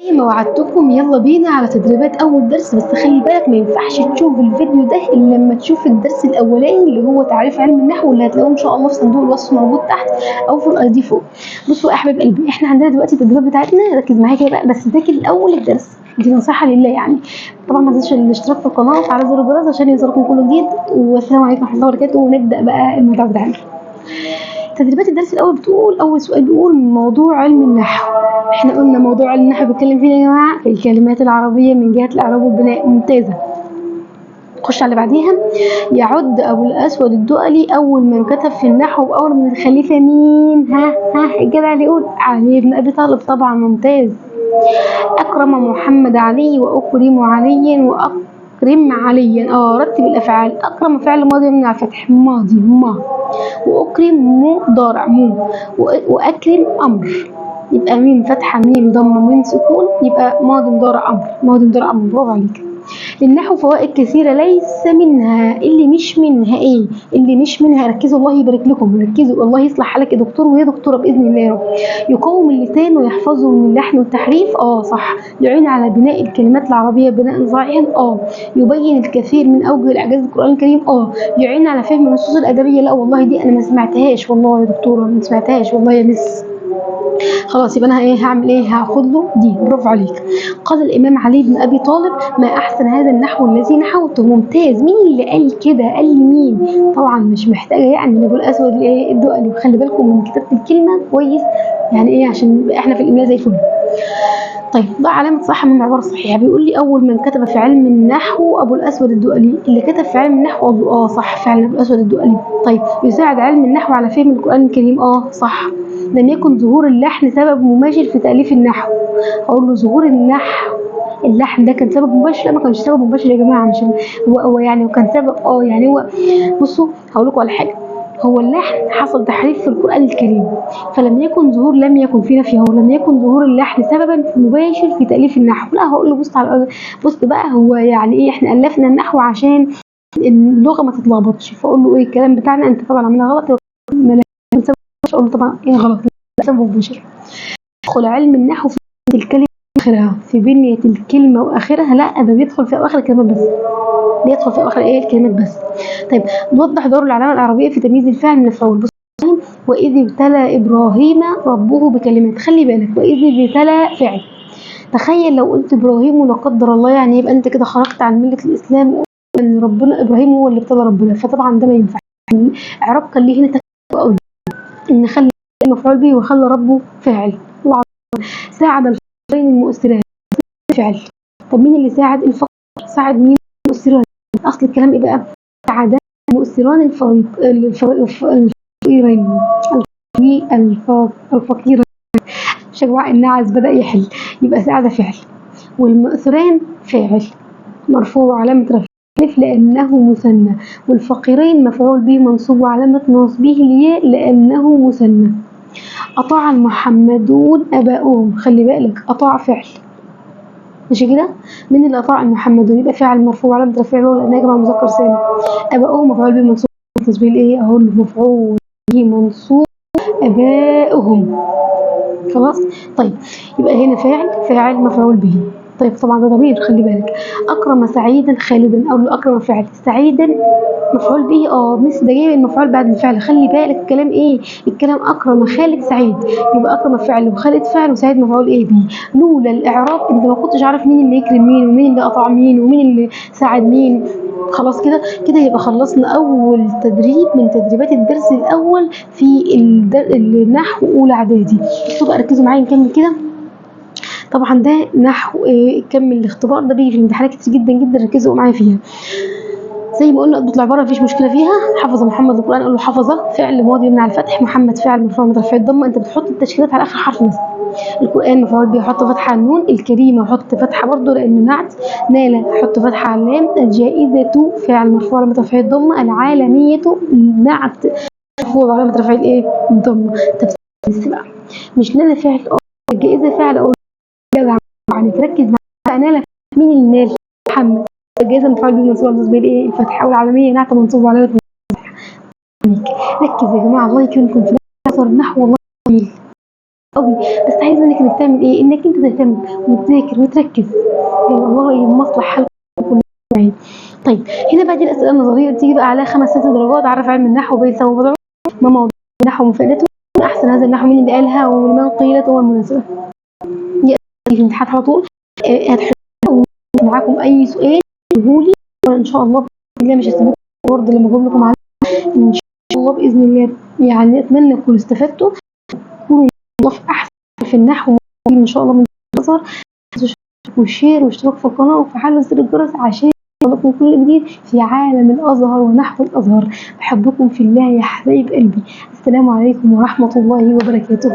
زي ما وعدتكم يلا بينا على تدريبات اول درس. بس خلي بالك ما ينفعش تشوف الفيديو ده الا لما تشوف الدرس الاولاني اللي هو تعريف علم النحو، اللي هتلاقوه ان شاء الله في صندوق الوصف موجود تحت او في ال ID فوق. بصوا يا حبايب قلبي، احنا عندنا دلوقتي التدريبات بتاعتنا، ركز معايا كده بقى، بس ذاكر الاول الدرس، دي نصيحة لله يعني. طبعا ما تنسوش الاشتراك في القناة وتفعيل زر الجرس عشان يوصلكم كل جديد. والسلام عليكم ورحمة الله وبركاته، ونبدا بقى الموضوع بتاعنا. تدريبات الدرس الاول بتقول، اول سؤال بيقول موضوع علم النحو. احنا قلنا موضوع علم النحو بيتكلم فيه يا جماعة في الكلمات العربية من جهة الاعراب والبناء. ممتازة. خش على اللي بعديها. يعد ابو الاسود الدؤلي اول من كتب في النحو واول من الخليفة مين؟ ها ها الجدع اللي يقول علي بن ابي طالب. طبعا ممتاز. اكرم محمد علي واكرم عليا واكرم عليا. رتب الافعال. اكرم فعل ماضي من الفتح ماضي ما، واكرم مضارع مو، واكرم امر، يبقى ميم فتحه ميم ضمه ميم سكون، يبقى ماضي مضارع امر، ماضي مضارع امر. برافو عليك. للنحو فوائد كثيرة ليس منها، اللي مش منها ايه؟ اللي مش منها، ركزوا الله يبارك لكم، ركزوا الله يصلح حالك يا دكتور ويا دكتورة بإذن الله يا رب. يقوم اللسان ويحفظه من اللحن والتحريف، صح. يعين على بناء الكلمات العربية بناء صحيحا، يبين الكثير من أوجه الإعجاز القرآن الكريم، يعين على فهم النصوص الأدبية. لا والله دي أنا ما سمعتهاش والله يا دكتورة، ما سمعتهاش والله يا مس. خلاص يبقى انا ايه هعمل ايه؟ هاخد له دي. برافو عليك. قال الامام علي بن ابي طالب ما احسن هذا النحو الذي نحوته. ممتاز. مين اللي قال كده؟ قال لي مين؟ طبعا مش محتاجه يعني ابو الاسود الايه الدؤلي. وخلي بالكم من كتابه الكلمة كويس، يعني ايه عشان احنا في الاملاء زي الفل. طيب ضع علامة صح من العبارة الصحيحة. بيقول لي أول من كتب في علم النحو أبو الأسود الدؤلي. اللي كتب في علم النحو أبو صح فعلا أبو الأسود الدؤلي. طيب يساعد علم النحو على فهم القرآن الكريم، صح. لم يكن ظهور اللحن سبب مباشر في تأليف النحو. أقول له ظهور النحو اللحن ده كان سبب مباشر؟ لا ما كانش سبب مباشر يا جماعة، مش هو يعني وكان سبب يعني هو بصوا هقول لكم على حاجة، هو اللحن حصل تحريف في القرآن الكريم، فلم يكن ظهور، لم يكن في نفي اهو، لم يكن ظهور اللحن سببا مباشر في تأليف النحو. لا هقول له بص على بص بقى، هو يعني ايه احنا ألفنا النحو عشان اللغة ما تتلخبطش، فاقول له ايه الكلام بتاعنا انت طبعا عاملها غلط، اقول له طبعا ايه غلط، سبب مباشر. يدخل علم النحو في الكلمة واخرها، في بنية الكلمة واخرها، لا ده بيدخل في اواخر الكلمات بس، بيدخل في اواخر ايه الكلمات بس. طيب نوضح دور العلامة العربية في تمييز الفاعل من المفعول. بص وإذ ابتلى إبراهيم ربه بكلمات، خلي بالك وإذ ابتلى فعل. تخيل لو قلت إبراهيم ولا قدر الله يعني يبقى أنت كده خرجت عن ملة الإسلام، إن ربنا إبراهيم هو اللي ابتلى ربنا، فطبعا ده ما ينفعش. إعراب كان ليه هنا قوي إن خلى مفعول به وخلى ربه فاعل. الله ساعد الفقيرين المؤثرات فعل. طب مين اللي ساعد الفقير؟ ساعد مين؟ المؤثرات. أصل الكلام إيه بقى؟ ساعد المؤثران الفقيرين الفقيرين. شجوع النعس بدأ يحل، يبقى ساعد فعل والمؤثران فاعل مرفوع علامة رفعه لأنه مثنى، والفقيرين مفعول به منصوب وعلامة نصبه الياء لأنه مثنى. أطاع المحمدون أباؤهم، خلي بالك أطاع فعل ماشي كده، مين اللي أطاع المحمدون؟ يبقى فاعل مرفوع علامة رفعه لأنه جمع مذكر سالم. أباؤهم مفعول به منصوب تسبيل الايه؟ اهو مفعول به منصوب أباؤهم. خلاص طيب يبقى هنا فاعل فاعل مفعول به. طيب طبعا ده ضمير خلي بالك. أكرم سعيدا خالدا، أقول له أكرم فعل، سعيدا مفعول به، مس ده جاي المفعول بعد الفعل، خلي بالك الكلام ايه؟ الكلام أكرم خالد سعيد، يبقى أكرم فعل وخالد فعل وسعيد مفعول ايه به. لولا الإعراب انت ما كنتش عارف مين اللي يكرم مين ومين اللي قطع مين ومين اللي ساعد مين. خلاص كده كده يبقى خلصنا أول تدريب من تدريبات الدرس الأول في النحو أولى إعدادي. بصوا بقى ركزوا معايا نكمل كده. طبعا ده نحو إيه؟ كمل الاختبار ده بيجي في الامتحانات كتير جدا جدا، ركزوا معايا فيها. زي ما قلنا اضبط العبارة مفيش مشكلة فيها. حفظ محمد القران، قول له حفظ فعل ماضي يمنع الفتح، محمد فاعل مرفوع مرفوع الضمة، انت بتحط التشكيلات على اخر حرف بس. القران مفعول به حط فتحه على النون، الكريمة حط فتحه برده لانه نعت، نال حط فتحه على اللام، الجائزة فاعل مرفوع علامة رفعه الضمة، العالمية نعت مرفوع علامة رفعه الايه الضمة. طب بس بقى مش نال فعل، الجائزة فاعل، اقول جدع عليك ركز معايا. نال مين اللي نال؟ محمد. الجائزة مفعول به منصوب على نصب الايه الفتحة، والعالمية نعت منصوب علامة ركز يا جماعة الله يكرمكم في نصر النحو والله جميل. قوي، بس عايز منك انك تعمل ايه؟ انك انت تهتم وتذاكر وتركز. يعني الله يمصلح حالكم كلكم. طيب هنا بقى دي الاسئلة النظرية تيجي بقى عليها 5 6 درجات. عرف علم النحو وبين سبب وضعه، ما موضوع النحو ومفادته، احسن هذا النحو مين اللي قالها ولمن قيلت وما المناسبة. دي في الامتحان على طول. هتحلوا معاكم اي سؤال قولوا لي، ان شاء الله باذن الله مش هسيبكم برضه لما اجيب لكم على ان شاء الله باذن الله. يعني اتمنى تكونوا استفدتوا، تكونوا في احسن في النحو ان شاء الله من الازهر. و share واشتراك في القناة وفعلوا زر الجرس عشان يوصلكم كل جديد في عالم الازهر ونحو الازهر. بحبكم في الله يا حبايب قلبي. السلام عليكم ورحمة الله وبركاته.